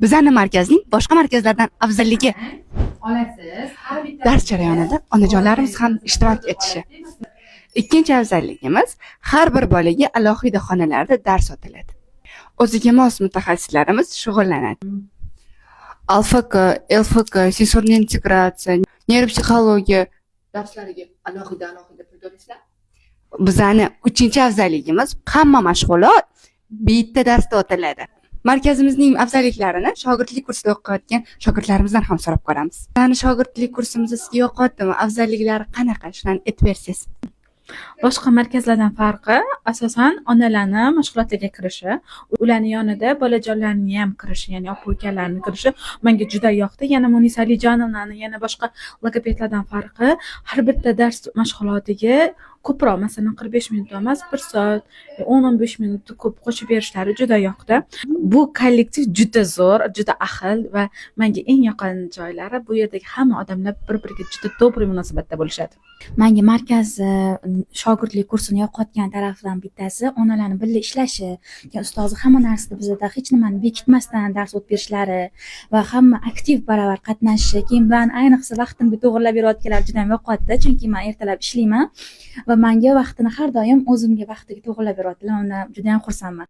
Bizani markazning boshqa markazlardan afzalligi: Olasiz. Har bitta dars jarayonida onajonlarimiz ham ishtirok etishi. Ikkinchi afzalligimiz: har bir bolaga alohida xonalarda dars o'tiladi. O'ziga mos mutaxassislarimiz shug'ullanadi. АЛФК, ЛФК, сенсорный интеграция, neyropsixologiya darslariga alohida alohida pul to'laysizlar. Bizani uchinchi afzalligimiz: hamma mashg'ulot bitta darsda o'tiladi. Markazimizning afzalliklarini shogirdlik kursida o'qiyotgan shogirdlarimizdan ham so'rab ko'ramiz. Bizani shogirdlik kursimiz sizga yoqyaptimi? Afzalliklari qanaqa? Shularni aytib bersangiz. Boshqa markazlardan farqi asosan onalarni mashg'ulotlarga kirishi, ularni yonida bolajonlarni ham kirishi, ya'ni opa ukalarni kirishi menga juda yoqdi. Yana Munisa Alijonovnani yana boshqa logopedlardan farqi, har bitta dars mashg'ulotiga ko'proq, masalan, 45 minut emas, 1 soat, 10-15 minutni ko'p qo'shib berishlari juda yoqdi. Bu kollektiv juda zo'r, juda ahil va menga eng yoqqan joylari, bu yerdagi hamma odamlar bir-biriga juda добрый munosabatda bo'lishadi. Manga markaz shogirdlik kursini yoqayotgan tarafidan bittasi onalarni birga ishlashi, keyin ustozi hamma narsada bizada hech nimani bekitmasdan dars o'tib berishlari va hamma aktiv baravar qatnashishi. Keyin man ayniqsa vaqtimga to'g'irlab berayotganlari juda ham yoqyapti, chunki man ertalab ishlayman va manga vaqtini har doim o'zimga vaqtiga to'g'irlab beryaptilar. Undan juda ham xursandman.